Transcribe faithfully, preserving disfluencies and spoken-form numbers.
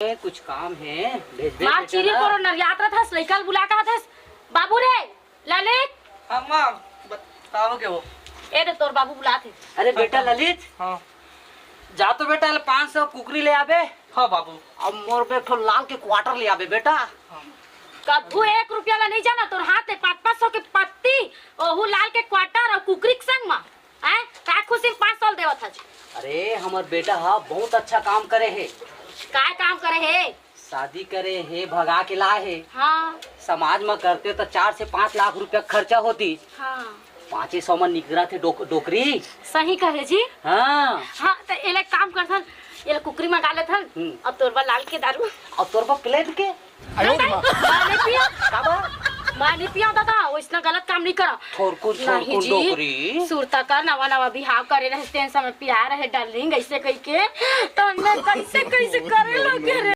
ए, कुछ काम हे, भेजबे मार बेटा चिरी ना। करो, नरियात रहत हस, लइका ल बुला के हथस। बाबू रे, ललित। हाँ माँ, बत-, का हो गया वो? ए दे, तोर बाबू बुलात हे। अरे बेटा ललित, हाँ। जा तो बेटा, ले पाँच सौ कुकरी ले आबे। हाँ बाबू। अब मोर बर एक ठो लाल के quarter ले आबे बेटा। हाँ। कभू एक रुपया ला नहीं जाना, तोर हाथ ले पाँच पाँच सौ के पत्ती, ओहू लाल के quarter अउ कुकरी के संग मा। हैं? का खुशी में पाँच सौ देवत हस? अरे, हमर बेटा हा बहुत अच्छा काम करे हे। काय काम करे हे? शादी करे हे, भगा के लाए हे। हाँ। समाज में करते तो चार से पाँच लाख रुपया खर्चा होती। हाँ। पाँचे सौ में निकरा थे डोक-, डोकरी। सही कहे जी। हाँ। हाँ, तो एला काम करथन, एला कुकरी मंगा लेथन। हम्म। अब तोर बर लाल के दारू। अब तोर बर प्लेट के। आयो रे माँ। मैं नहीं पिया। का बा? मैं नहीं पिया दादा, वैसना गलत काम नहीं करा। थोरकुन, नहीं थोरकुन जी, डोकरी। सुरता कर, नवा नवा बिहाव करे रहे, तेन समय पिया रहे डार्लिंग, ऐसे कह के। तो मैं कैसे, कैसे करे लगे रे।